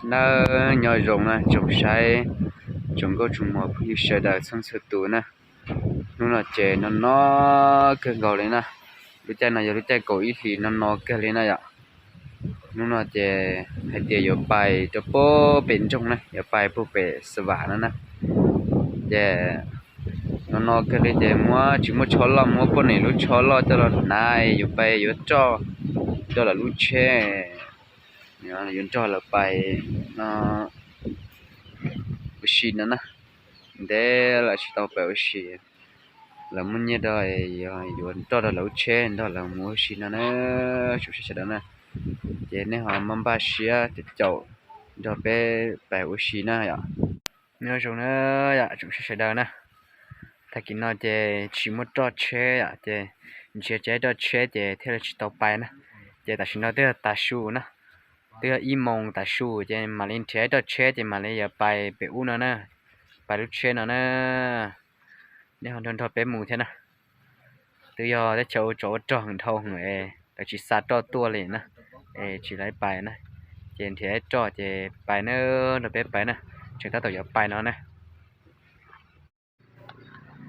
Nawb, nyob zoo na tsoom saib, tsoom nkauj tsoom muam phooj ywg sawv daws txhua txhua tus na. Hnub no ces no no kawg nkaus li na. Lub caij no yog lub caij kaum ib hlis no no kawg li na yom. Hnub no ces hais tias yuav pais rau puag pem nroog na, yuav pais puag pem Xav Vam no na. Ces no no kawg li ces muab tsis muaj tsho loj, muab poj niam lub tsho loj coj los hnav, yuav pais yuav roj rau lawv lub tsheb, yuav nrog lawv pais no ua si no na. Ntev lawm tsis tau pais ua si, lawv muaj nyiaj rau, yuav nrog rau lawv lub tsheb nrog lawv mus ua si no na, tsoom saib sawv daws na. Ces nej ho maj npaj siab caum caum nrog peb pais ua si na yom. Nyob zoo na yom tsoom saib sawv daws na. Tag kis no ces tsis muaj roj tsheb yom, ces nrhiav tsis tau roj tsheb ces thiaj li tsis tau pais na. Ces tam sim no twb yog tav su na, twb yog ib moos tav su ces mam li nrhiav roj tsheb ces mam li yuav pais pem ub no na, pais lub tsheb no na. Nej ho nrog nrog peb mus thiab na. Twb yog teb chaws ua tsov ua rog heev dhau heev es lawv tsis xa roj tuaj li na, es tsis laib pais na. Ces nrhiav roj ces pais na, nrog peb pais na, tseem tab tom yuav pais no na.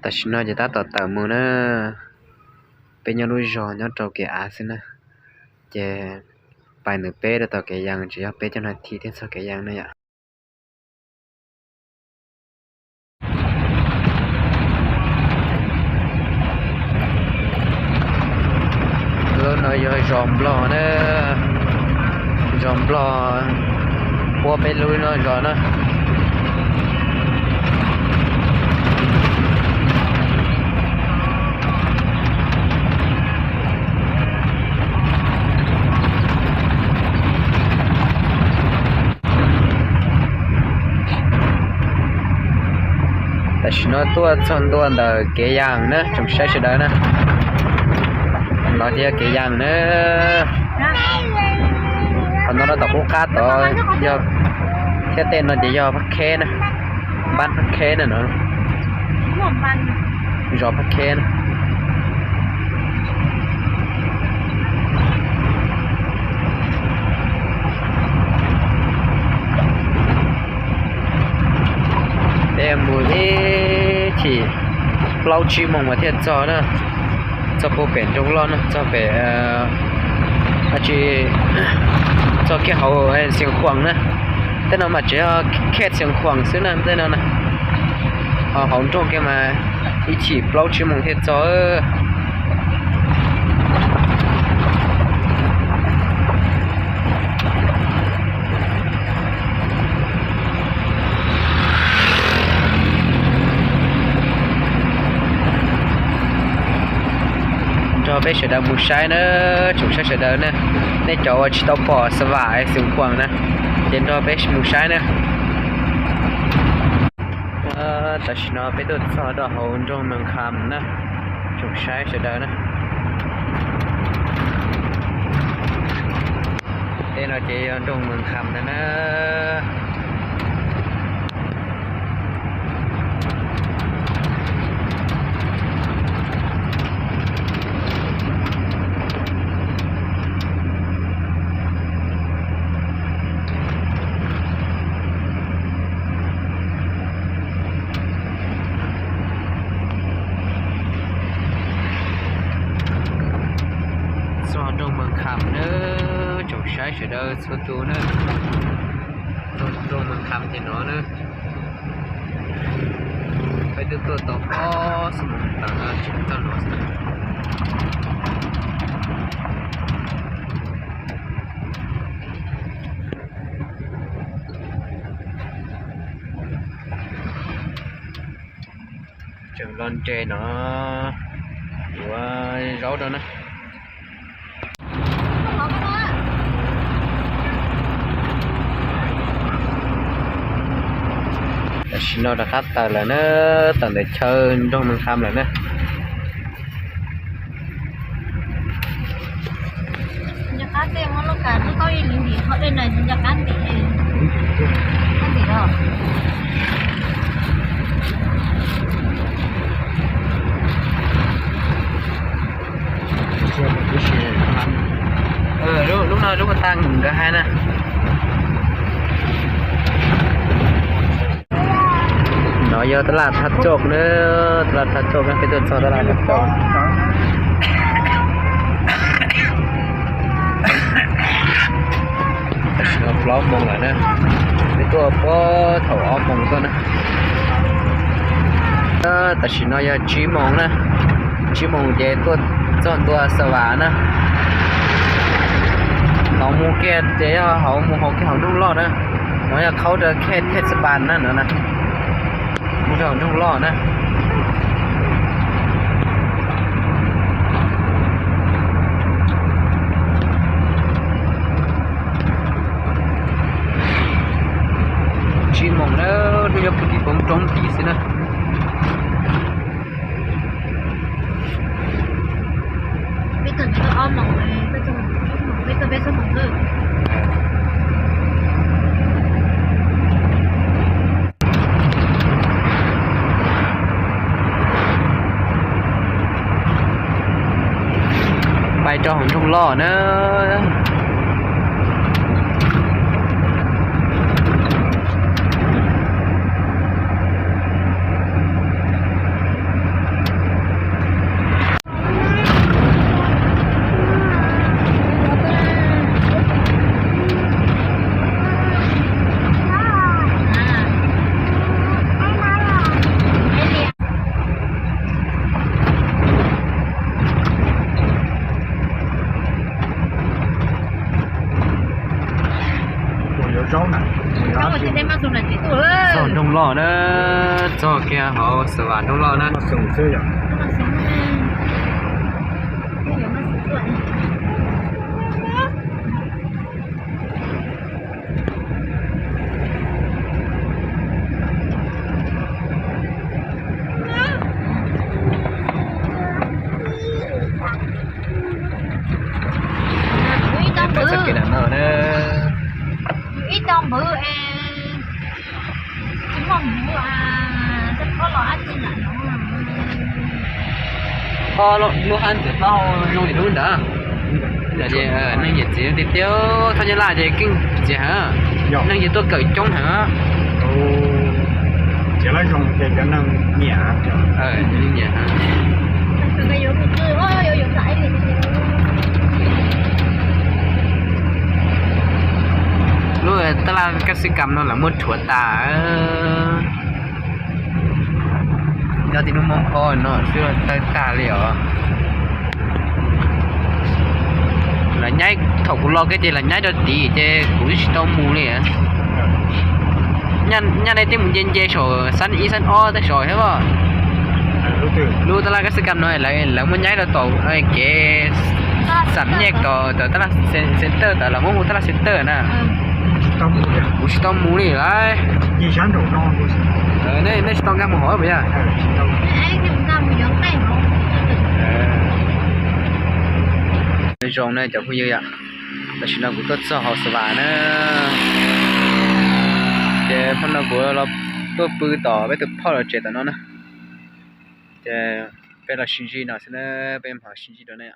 Tam sim no ces tab tom tawm mus na. Peb nyob lub zos nyob rau kev av xwb na, ces pais ntawm peb rau tom kev yas tsuas yog peb caug nas this thiaj txog kev yas na yom. Lub no yog zos Nplog na, zos Nplog, puab peb lub no zos na. Tam sim no tuaj txog ntua ntawm kev yas na tsoom saib sawv daws na. No thiab kev yas na. Qhov no rau tom qub qab tod yog, thiab tej no ces yog Phab Kheb na, npab Phab Kheb na no, zos Phab Kheb na. Peb mus ib chim plaub tsib moos mas thiaj txog na, txog puag pem nroog loj na, txog pem, tsis, txog kiag hauv Xiav Khuam na. Tej no mas tseem yog kiag Xiav Khuam xwb na tej no na. Ho hauv nroog kiag mas ib chim plaub tsib moos thiaj txog. Nrog peb sawv daws mus saib na, tsoom saib sawv daws na. Nej cov uas tsis tau pom Xav Vam Xiav Khuam na, ces nrog peb mus saib na. Tam sim no peb tuaj txog rau hauv nroog Moos Kham na, tsoom saib sawv daws na. Tej no ces yog nroog Moos Kham ntag na. Txog nroog Moos Kham na, tsoom saib sawv daws txhua tus na. Nroog Moos Kham ces no na. Peb twb tuaj tau ob xuab moos tawm no tseem txog no xwb. Tseem los nres no yuav zaub rau na. Tam sim no rov qab tawm lawm na, tawm ntawm chaw nroog Moos Kham lawm na. Lub no lub ko tag nkawd hais na. Yog tab laj Thab Coj na, tab laj Thab Coj na, peb tuaj txog tab laj Thab Coj. Tam sim no plaub moos lawm na, peb tuaj puag thaum ob moos tuaj na. Tam sim no yog tsib moos na, tsib moos ces tuaj txog ntua Xav Vas na. Thaum mus kiag ces yog hauv mus hauv kiag hauv nroog loj na, no yog qhaub rau Khej Thej Xav Pas na no na. Mus rau nroog loj na. Tsib moos na, nws yog puv tim poov roob tid xwb na. Pais rau hauv nroog loj na. Txog nroog loj na, txog kiag hauv Xav Vas nroog loj na. Ib tau npawv es tsis muaj npawv, tau qhov los ab tsi lam no. Qhov lub hab ntxwv plaub zoo li lub ntawd. Yog ces neeg nyiam txiv tiag tiag, thaj nyab laj ces keej txiv heev, neeg ces tuaj kawm coob heev. Nyiam. Lub tab laj kab xib kam no lawv muab rhuav tas. Nyob tim hnub Hmoob Khob no xwb tawg tag li os. Lawv nyaib, thaum kuv los kiag ces lawv nyaib rau tid ces kuv twb tsis tau mus li. Nyaj nej twb mus nce nce saum xab ib xab ob tej saum thiab os. Lub tab laj kab xib kam no lawv muab nyaib rau tom kev xam nyej tom tab laj center, tom lawv muab hu tab laj center na. Kuv tsis tau mus li lauj. Nej tsis tau nkag mus hauv puas yog? Zoo na cov phooj ywg, tam sim no kuv tuaj txog hauv Xav Vas na, ces hnub no kuv los tuaj pw tom peb tus phauj lawv tsev tom no na, ces peb los sib ntsib no xwb na, peb mam sib ntsib dua na.